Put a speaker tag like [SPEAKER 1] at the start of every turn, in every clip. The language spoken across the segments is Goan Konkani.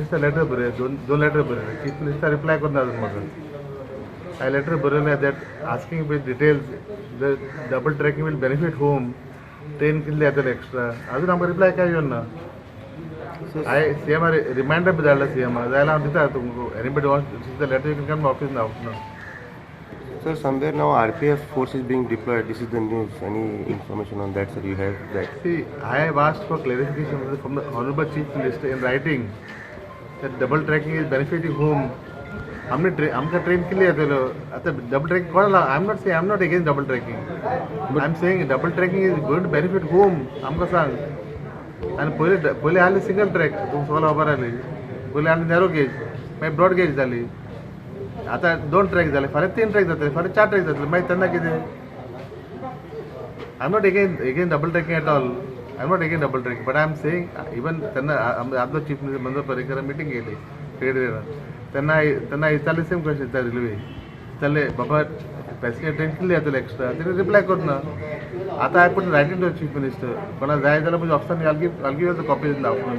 [SPEAKER 1] मिनिस्टर लेटर बरयलें, दोन दोन लेटर बरयले. चीफ मिनिस्टर रिप्लाय करना अजून म्हाका. हांवें लेटर बरयलें that asking with details, the double tracking will benefit whom, train कितले येतले एक्स्ट्रा. अजून आमकां रिप्लाय काय येवन ना. हांवें सी एमा रिमायंडर बी धाडला सी एमा. जाल्यार हांव दिता तुमकां. Anybody want the letter, you can come office now.
[SPEAKER 2] Sir, somewhere now RPF force is being deployed. This is the news. Any information on that, sir? You have that?
[SPEAKER 1] See, I have asked for clarification from the Honorable Chief Minister in writing that double tracking is benefiting whom. आमने ट्रे आमकां ट्रेन कितले येतलो आतां डबल ट्रॅकिंग कोण. I am not say, I am not against double tracking. I am saying double tracking is going to benefit whom, आमकां सांग. आनी पयलीं पयलीं आहली सिंगल ट्रॅक, तुमकां सगळें खबर आहली. पयलीं आहली नॅरो गेज, मागीर ब्रॉड गेज जाली. आतां दोन ट्रॅक जाले, फाल्यां तीन ट्रॅक जातले, फाल्यां चार ट्रॅक जातले. मागीर तेन्ना कितें? I am not against double tracking at all. I am not against double tracking, but I am saying, even तेन्ना आदलो chief minister Manohar Parrikar meeting केली सेक्रेटरीना तेन्ना. तेन्ना विचारले सेम क्वेश्चन विचार रेल्वे विचारले, बाबा पॅसेंजर ट्रेन कितले येतले एक्स्ट्रा? तेणी रिप्लाय करना. आतां I put writing to Chief Minister. कोणा जाय जाल्यार म्हज्या ऑफिसान I'll give the copy in the afternoon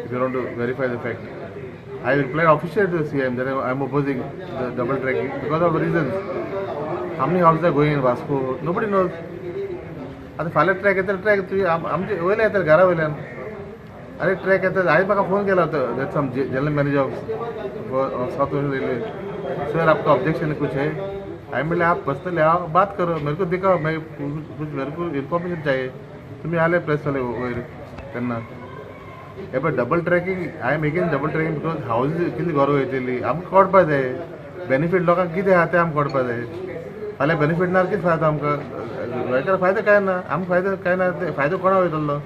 [SPEAKER 1] if you want to verify the fact. I replied officially to the CM that I am opposing the double tracking because of reasons. How many houses are going in Vasco? Nobody knows. आतां फाल्यां ट्रॅक येतले, ट्रॅक तुवें आमचे वयल्यान येतले, घरा वयल्यान. अरे, ट्रॅक येता. आयज म्हाका फोन केला होता that some general manager of South Western Railway. "Sir, आपका ऑब्जेक्शन कुछ है?" आई म्हणलें, आप पर्सनली आओ, बात करो, मेरे को दिखाओ, मैं कुछ मेरे को इन्फॉर्मेशन चाहिए. तुम्ही आले प्रेसवाले वयर तेन्ना. हे पळय, double tracking, I am against double tracking because houses कितली घरां वयतली आमकां कळपा जाय. बेनिफीट लोकांक कितें आहा तें आमकां कळपा जाय. फाल्यां बेनिफीट ना, कितें फायदो आमकां? गोंयकार फायदो काय ना, आमकां फायदो काय ना, ते फायदो कोणा वयतलो?